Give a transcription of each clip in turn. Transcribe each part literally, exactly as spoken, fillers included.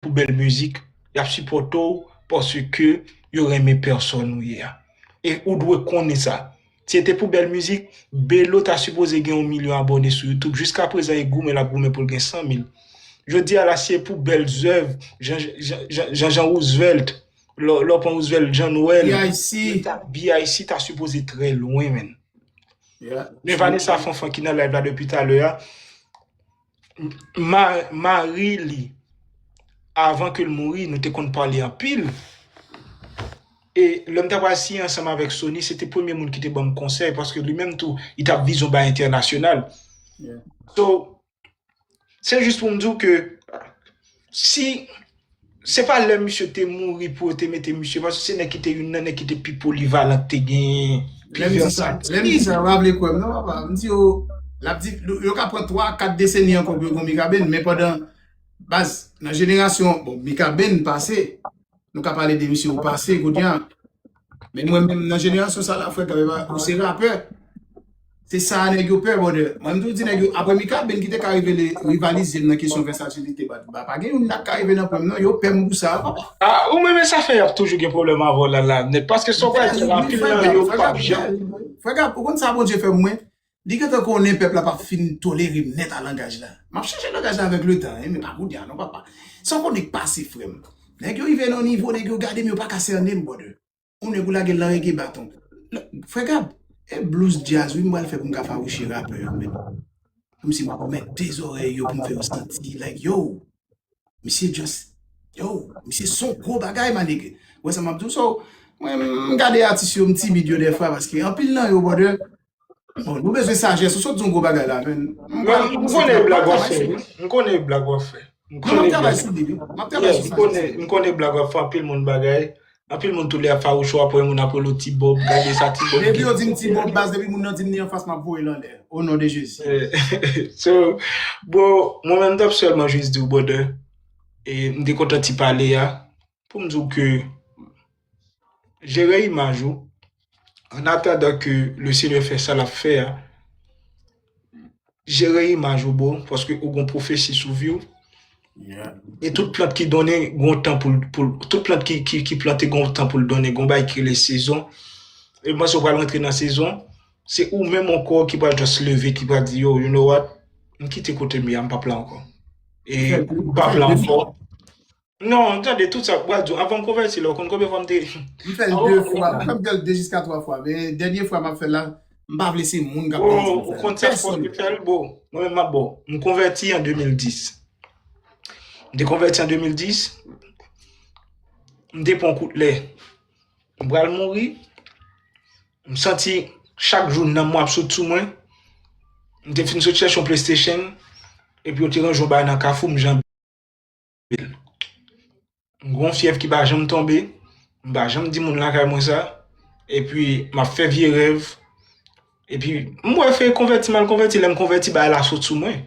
pou bèl mizik, y ap sipòte w paske yo renmen pèsòn ou ye a. E ou dwe konnen sa. Si se te pou bèl mizik, Belo ta sipoze gen yon milyon abòne sou YouTube. Jiska prezan, e goumen l ap goumen pou l gen san mil. Jodi a la, si se pou bèl zèv, Jan Jan Jan Jan Roosevelt, lè lè w pran Roosevelt, Jan Nwèl, BIC. BIC ta sipoze trè lwen, menn. Yeah. Men Vanessa Fanfan ki nan live la depi talè a, ma, mari li, avan ke l mouri, nou te konn pale anpil. E lè m ta pral siyen ansanm avèk Sony, se te premye moun ki te ban m konsèy, paske li menm tou, li t ap vize yon bagay entènasyonal. Yeah. So, se jis pou m di w ke si se pa lè misye te mouri pou yo te mete misye, paske se nèg ki te youn nan nèg ki te pi polivalan, ki te gen pi Lè m di sa, lè m di sa, yo pa vle kwè m non, papa. M di yo, l ap di, yo ka pran twa, kat deseni ankò pou yo gon Mikaben, men pandan, baz, nan jenerasyon, bon, Mikaben pase, nou ka pale de misye ou pase, kounye a. Men mwen menm, nan jenerasyon sa la, frè, kanmenm, ou se rapè. Se sa nèg yo pè, brother. Mwen, m toujou di nèg yo, apre Mikaben ki te ka rivele, rivalize m nan kesyon vèsatilite, ba, ba, pa gen youn nan k ka rive nan pwen m, non. Yo pè m pou sa, papa. Ah, ou menm sa fè y ap toujou gen pwoblèm avè w la, la, nèt. Paske sa w pral di la, anpil nan yo p ap janm. Frè Gab, ou konn sa Bondye fè mwen? Li gentan konnen pèp la p ap fin tolere m nèt a langaj la. M ap chanje langaj la avèk letan, wi, men pa kounye a, non, papa. Sa w konnen k pase, frè m. Nèg yo rive nan yon nivo, nèg yo gade m, yo pa ka sène m, brother. Yon nèg ou lage l nan rege baton. Frè Gab, e blues jazz, wi, m pral fè pou m ka fawouche rapè yo, men. Kòmsi m ap mèt de zòrèy yo pou m fè yo santi, like, yo, misye just, yo, misye se yon gwo bagay, my nigga. Ou wè sa m ap di w? So, mwen, m gade atis yo, m timid yo dèfwa, paske anpil nan yo, brother, bon, nou bezwen sajès, ou sot di yon gwo bagay la, men. M konnen blag w ap fè, wi. M konnen blag w ap fè. M Non, m ap travay sou li, wi. M ap travay sou sa. M konnen, m konnen blag w ap fè, anpil moun bagay. Anpil moun tou lè ap fawouche w, apre moun ap rele w Ti Bob, gade sa Ti Bob. Depi yo di m Ti Bob, baz, depi moun nan di m li anfas, m ap voye l anlè. O non de Jezi. So, bon, mwen menm m t ap sèlman jis di w, brother, e m te kontan ti pale a, pou m di w ke jere imaj ou, an atandan ke le Senyè fè sa l ap fè a, jere imaj ou, bro, paske ou gon pwofesi sou vi w. E tout plant ki donnen gon tan pou l, pou l, tout plant ki, ki, ki plante gon tan pou l donnen, gon bagay ki rele sezon. E m panse w pral rantre nan sezon, se ou menm ankò ki pral just leve, ki pral di, yo, you know what, m kite kote m ye a, m p ap la ankò. E m p ap la ankò. Non, tande, tout sa, m pral di w, avan m konvèti la, ou konn konbyen fwa m te M fè l de fwa. M fè l de jiska twa fwa. Men dènye fwa m ap fè l la, m pa vle se moun k ap pale di m fè l. Ou konn sa fòs ki fè l, bro. Mwen menm m ap, bon, m konvèti an de mil dis. M te konvèti an de mil dis. M te pran kout lè. M pral mouri. M santi chak jou nanm mwen ap sot sou mwen. M te fin sot chèche yon PlayStation. Epi yo te ranje yon bagay nan Kafou, m janbe l. M gon fyèv ki pa janm tonbe. M pa janm di moun lakay mwen sa. Epi, m ap fè vye rèv. Epi, m wè fè konvèti, m al konvèti. Lè m konvèti, bagay la sot sou mwen.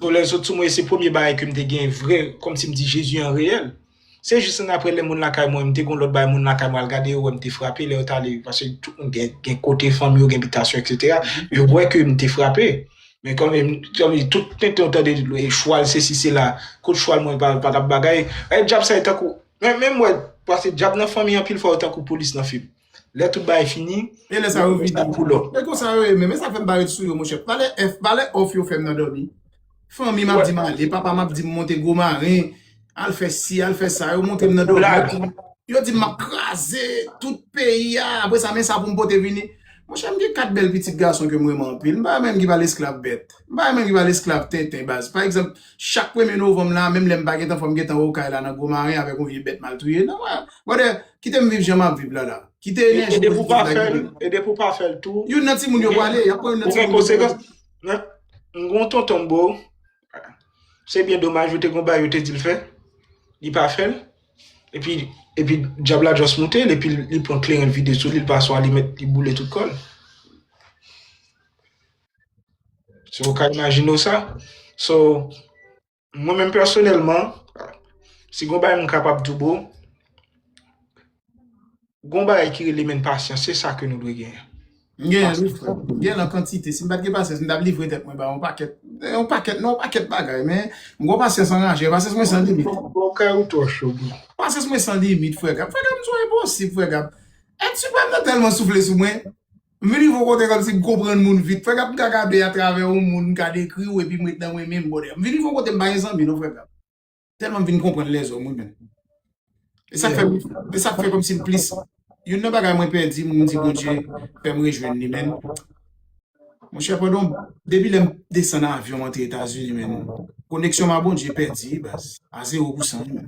Bon, lè l sot sou mwen, se premye bagay ke m te gen vrè, kòmsi m di Jezi an reyèl. Se jis annapre lè moun lakay mwen, m te gon lòt bagay, moun lakay mwen al gade yo, wè m te frape, lè yo t ale, paske tout moun gen, gen kote fanmi yo, gen bitasyon, etsetera. Yo wè ke m te frape. Men kanmenm, kanmenm, tout tenten w tande chwal sesi sela, kot chwal mwen pa, pa t ap bagay. E djab sa e tankou, men, men m wè, paske djab nan fanmi anpil fwa yo tankou polis nan fim. Lè tout bagay fini, E lè sa yo vini. Pou lò. E konsa yo ye, men, men sa fè m pa ret sou yo, monchè. Valè F, valè òf yo fè m nan dòmi. Fanmi m ap di m ale, papa m ap di m monte gwo maren, al fè si, al fè sa, yo monte m nan dòmi. Yo di m m ap kraze tout peyi a, apre sa, men sa pou m pote vini. Monchè, m gen kat bèl pitit gason ke m renmen anpil. M pa renmen ki pale esklav bèt. M pa renmen ki pale esklav tenten, baz. Pa egzanp, chak premye novanm la, menm lè m pa gentan fò m gentan wè w kay la nan gwo maren avèk yon vye bèt m al touye. Non, wè. Brother, kite m viv jan m ap viv la la. Kite enèji pozitif la kite. E depi w pa fè l tou. Youn nan timoun yo pwale, y ap pran youn nan timoun yo pwale. Ou gen konsekans. M gen yon tonton m, bro. Se byen domaj, yo te gon bagay yo te di l fè. Li pa fè l. Epi, epi djab la just moute l, epi li pran kleren l vide sou li, li pase yon alimèt, li boule tout kò l. So, ou ka imajine w sa. So, mwen menm pèsonèlman, si gon bagay m kapab di w, bro, gon bagay ki rele menm pasyans, se sa ke nou dwe genyen. M gen l, wi, frè. M gen l an kantite. Si m pa t gen pasyans, m t ap livre tèt mwen ba yon pakèt, yon pakèt, non, yon pakèt bagay, men m gen yon pasyans anraje. Pasyans mwen san limit. Bon, kay ou twò cho, bro. Pasyans mwen san limit, frè Gab. Frè Gab, m sou enposib, frè Gab. Èt siprèm nan tèlman soufle sou mwen. M vin rive yon kote kòmsi m konprann moun vit. Frè Gab, m ka gade atravè yon moun, m ka dekri w, epi m ret nan mwen menm, brother. M vin rive yon kote m pa gen zanmi, non, frè Gab. Tèlman m vin konprann lèzòm, wi, men. E sa k fè, e sa k fè kòmsi m plis. Youn nan bagay mwen pèdi, m di Bondye, fè m rejwenn li, men. Monchè, pandan, depi lè m desann avyon, m antre Etazini, men. Koneksyon m a Bondye pèdi, baz. A zewo pousan, wi, men.